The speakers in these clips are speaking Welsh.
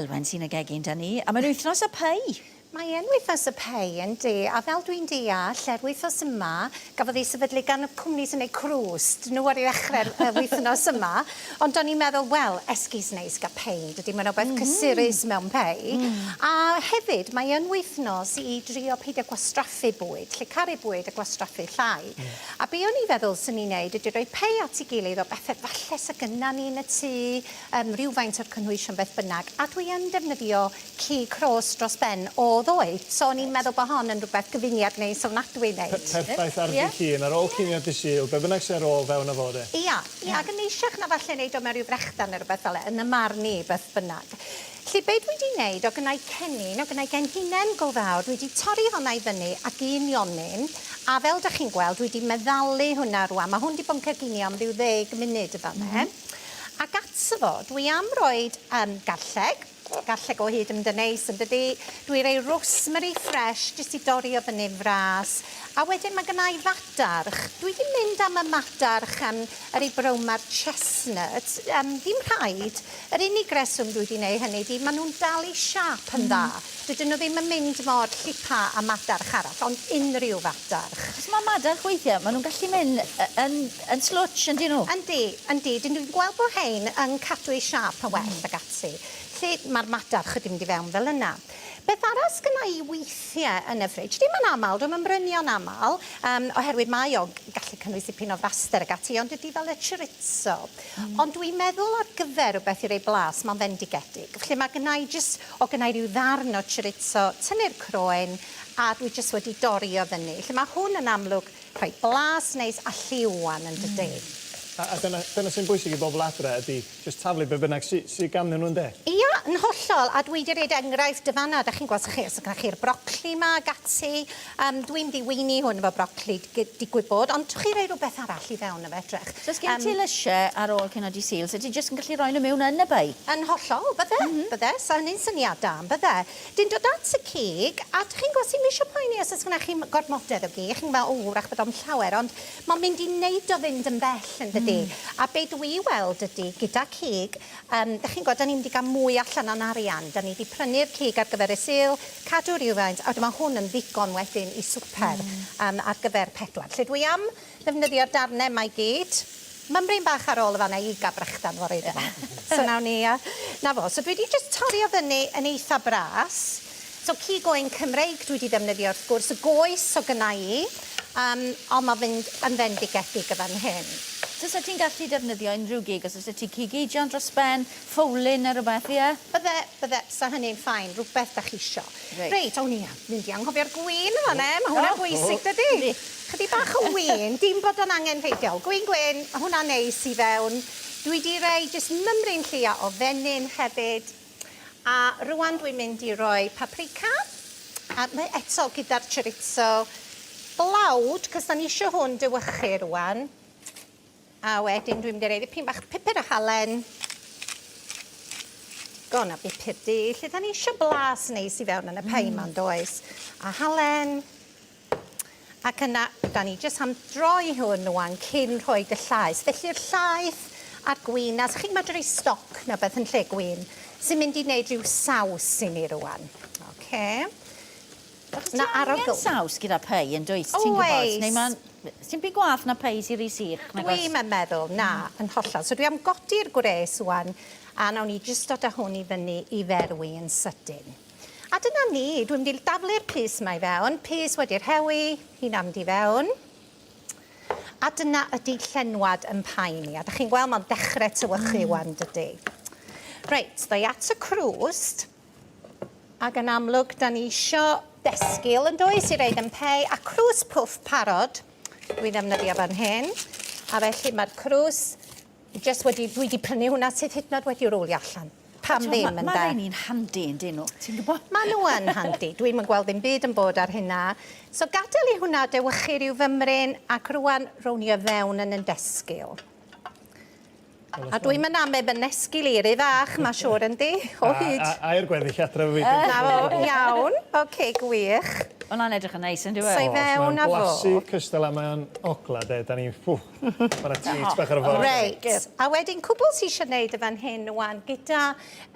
Elwen sy'n y gegin 'da ni, a mae'n wythnos y pei. Mae yn wythnos y pei, yndi, a fel dwi'n deall, yr wythnos yma, gafodd ei sefydlu gan y cwmni sy'n neud crwst, nhw ar i ddechrau'r yy wythnos yma, ond o'n i'n meddwl, wel, esgus neis gael pei, yn dydi, mae'n rhywbeth cysurus mewn pei, a hefyd, mae yn wythnos i drio peidio gwastraffu bwyd, lle caru bwyd a gwastraffu llai. A be o'n i'n feddwl 'swn i'n neud ydi rhoi pei at ei gilydd o bethe falle 'sa gynna ni yn y tŷ, yym rywfaint o'r cynhwysion beth bynnag, a dwi yn defnyddio cig rhos dros ben o ddoe, so o'n i'n meddwl bod hon yn rhywbeth gyfuniad neis ofnadwy i wneud. Perffaith ar ddydd Llun, ar ôl cinio dydd Sul, be bynnag sy ar ôl, fewn â fo de. Ia, ia, ac yn neisiach na falle neud o mewn rhyw frechdan neu rywbeth fel 'a, yn 'y marn i, beth bynnag. Felly be dwi 'di neud, o' gynna i cennin, o' gynna i genhinen go fawr, dwi 'di torri honna i fyny ac un nionyn, a fel 'dach chi'n gweld dwi 'di meddalu hwnna rŵan, ma' hwn 'di bod yn coginio am ryw ddeg munud yn fan 'ne. Ac ato fo, dwi am roid yym garlleg, garlleg o hyd yn mynd yn neis yn dydi? Dwi roi rosemary fresh jyst i dorri o fyny'n fras. A wedyn ma' gynna i fadarch. Dwi 'di mynd am y madarch yym yr ei brown ma'r chestnut. Yym ddim rhaid. Yr unig reswm dwi 'di neu' hynny 'di ma' nhw'n dal eu siâp yn dda. Dydyn nhw ddim yn mynd mor llipa â madarch arall, ond unrhyw fadarch. Achos mae madarch weithiau, maen nhw'n gallu mynd yn yn slwtsh, yn dyn nhw? Yndi, yndi. Dyn nhw'n gweld bod rhein yn cadw eu siâp yn well ac ati. Felly mae'r madarch wedi mynd i fewn fel yna. Beth arall sgynna i weithiau yn y fridge, dim yn aml, dwi'm yn brynu o'n aml, yym oherwydd mae o'n gallu cynnwys dipyn o fraster ac ati, ond dydy fel y chorizo. Ond dwi'n meddwl ar gyfer rhywbeth i roi blas, mae'n fendigedig. Felly mae gynna i jyst O gynna i ryw ddarn o chorizo, tynnu'r croen, a dwi jyst wedi dorri o fyny. Felly ma' hwn yn amlwg rhoi blas neis a lliw ŵan yn dydi? A a dyna dyna sy'n bwysig i bobl adre ydi jyst taflu be' bynnag sy sy ganddyn nhw ynde? Ia, yn hollol, a dwi 'di roid enghraifft yn fan'na, dach chi'n gweld os chi os gynnoch chi'r brocli 'ma ag ati, yym dwi'n mynd i weini hwn efo brocli digwydd bod, ond chi roi rhywbeth arall i fewn yn fedrech. So os gen ti lysie ar ôl cinio dydd Sul, so ti jyst yn gallu rhoi nhw mewn yn y bei? Yn hollol, bydde, bydde, sa hynny'n syniad da, yn bydde? Dyn dod at y cig, a dych chi'n gwybod, sy'm isio poeni os oes gennych chi gormodedd o gig, chi'n meddwl, o, wrach bod o'm llawer, ond mae'n mynd i wneud o fynd yn bell, yn dydi? A be dwi weld ydy, gyda cig, yym, dych chi'n gwybod, da ni'n mynd i gael mwy allan o'n arian, da ni 'di prynu'r cig ar gyfer y Sul, cadw rhywfaint, a wedyn ma' hwn yn ddigon wedyn i swper yym ar gyfer pedwar. Felly dwi am ddefnyddio'r darnau 'ma i gyd. Mymryn bach ar ôl y fan'na i gael brechdan fory dwi'n meddwl. So nawn ni yy 'na fo. So dwi 'di jyst torri o fyny yn eitha bras. So cig oen Cymreig dwi 'di ddefnyddio wrth gwrs, y goes o gynna i, yym ond ma'n fynd yn fendigedig yn fan hyn. So 'sa ti'n gallu defnyddio unrhyw gig os oes 'da ti cig eidion dros ben, ffowlyn neu rywbeth, ie? Bydde, bydde, 'sa hynny'n fine, rhywbeth 'dach chi isio. Reit. Reit, o'n i am mynd i anghofio'r gwin yn fan 'na, ma' hwnna'n bwysig dydi? Chydig bach o win, dim bod o'n angenrheidiol. Gwin gwyn, ma' hwnna'n neis i fewn. Dwi 'di roi jyst mymryn lleia o fenyn hefyd. A rŵan dwi'n mynd i roi paprika, a mae eto gyda'r chorizo blawd, 'cos 'dan ni isio hwn dewychu rŵan. A wedyn dwi'n mynd i roi dipyn bach pupur a halen. Digon o bupur du, lle da ni eisiau blas neis i fewn yn y pei 'ma, does? A halen. Ac yna, da ni jyst am droi hwn rwan cyn rhoi y llaeth. Felly'r llaeth a'r gwin, a chi'n medru rhoi stoc neu beth yn lle gwin, sy'n mynd i wneud rhyw saws i ni rwan. Oce. Achos ti angen saws gyda pei yn dwyt, ti'n gwybod? Oes. Neu ma'n... Sdim byd gwath na pei sy ry sych, nag oes? Dwi'm yn meddwl, na, yn hollol. So dwi am godi'r gwres ŵan, a nawn ni jyst dod â hwn i fyny i ferwi yn sydyn. A dyna ni, dwi'n mynd i daflu'r pys 'ma i fewn, pys wedi rhewi, hynna'n mynd i fewn. A dyna ydi llenwad yn pai ni. A dych chi'n gweld mae'n dechrau tywychu ŵan, dydy? Reit, ddoi at y crwst. Ac yn amlwg, da ni isio desgil yn does i roid yn pei, a crws pwff parod dwi'n ddefnyddio fan hyn. A felly mae'r crws jyst wedi, dwi wedi prynu hwnna sydd hyd yn oed wedi rowlio allan. Pam ddim, ynde? Mae rheini'n handi, yn dyn nhw, ti'n gwybod? Maen nhw yn handi. Dwi'm yn gweld ddim byd yn bod ar hynna. So gadael i hwnna dewychu rhyw fymryn, ac rwan rown ni o fewn yn yn desgil. A dwi'm yn ame fy nesgil i, ry fach, ma' siŵr yndi? O hyd. A, a, a i'r gweddill adre efo fi. Na fo, iawn. Oce, gwych. Hwnna'n edrych yn neis, yndyw e? So i fewn â fo. Blasu cystal a mae o'n ogla, de. Da ni'n, ffw, ma' 'na treat bach ar y ffordd. Reit. A wedyn cwbl sy eisiau neud y fan hyn ŵan gyda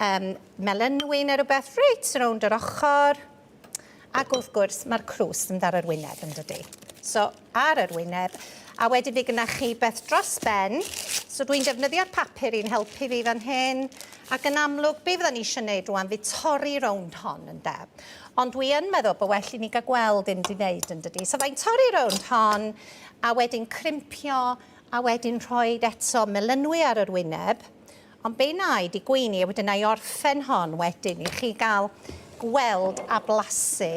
um, melynwy neu rhywbeth reit rownd yr ochr. Ac wrth gwrs, mae'r crwst yn ar yr wyneb, yn dydy? So, ar yr wyneb. A wedyn fe gyda chi beth dros ben. So dwi'n defnyddio'r papur i'n helpu fi fan hyn. Ac yn amlwg, be fyddan ni eisiau gwneud rwan, fi torri rownd hon, ynde? Ond dwi yn meddwl bod well i ni gael gweld un di wneud, yn dydy? So fai'n torri rownd hon, a wedyn crimpio, a wedyn rhoi eto melynwy ar yr wyneb. Ond be wna i 'di gweini a wedyn wna i orffen hon wedyn i chi gael gweld a blasu.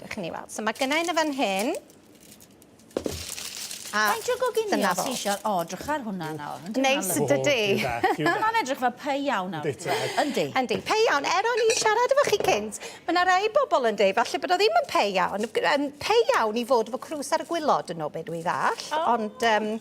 Dewch i ni weld. So mae gynna i yn y fan hyn. A Faint o goginio sy isio? O, drych ar hwnna nawr. Neis yn dydi? Hwnna'n edrych fel pei iawn nawr. Yndi. Yndi. Pei iawn. Er o'n i'n siarad efo chi cynt, mae yna rai bobl yn dweud falle bod o ddim yn pei iawn. Pei iawn i fod efo crws ar y gwylod yn ôl be dwi ddall. Ond um,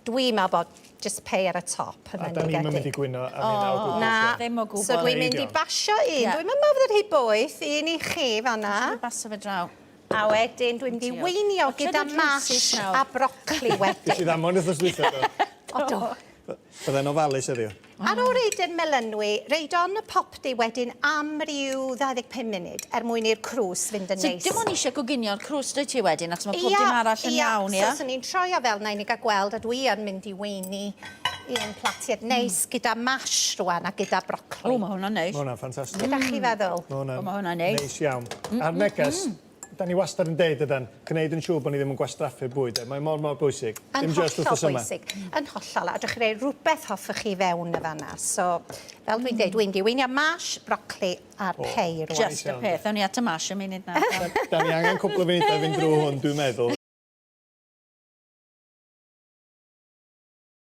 dwi'n meddwl bod Just pay ar y top yn A da ni'm yn mynd i gwyno am hynna o gwbl. Na. Ddim o gwbl. So dwi'n mynd i basio un. Yeah. Dwi'n meddwl fod yr rhy boeth, un i chi fanna. Dwi'n basio fe draw. A wedyn dwi'n mynd i weinio gyda mash a brocoli wedyn. Nes i ddamwain wythnos dwytha do. O do. Byddai'n ofalus heddiw. Ar ôl reid yr melynwy, reid on y popty wedyn am ryw 25 munud er mwyn i'r crws fynd yn So neis. dim ond eisiau goginio'r crws dwyt ti wedyn, achos mae pob dim arall yn iawn, ia? Ia, so swn i'n troi o fel 'na i ni gael gweld, a dwi yn mynd i weini un platiad neis gyda mash rwan a gyda brocoli. O, mae hwnna'n neis. Mae hwnna'n ffantastig. Be dach chi feddwl? Mae hwnna'n O, ma' hwnna'n neis. neis iawn. A'r neges, da ni wastad yn deud ydan, gwneud yn siŵr bod ni ddim yn gwastraffu'r bwyd. Mae mor, mor bwysig. Yn Dim just hollol wythnos yma. bwysig. Yn hollol. A dych chi roi rhywbeth hoffech chi fewn y fanna. So, fel dwi'n deud, dwi'n di weinio mash, brocoli a'r pei rwan. Just y peth. Awn ni at y mash yn munud nawr. Da ni angen cwpl o funudau i fynd drwy hwn, dwi'n meddwl.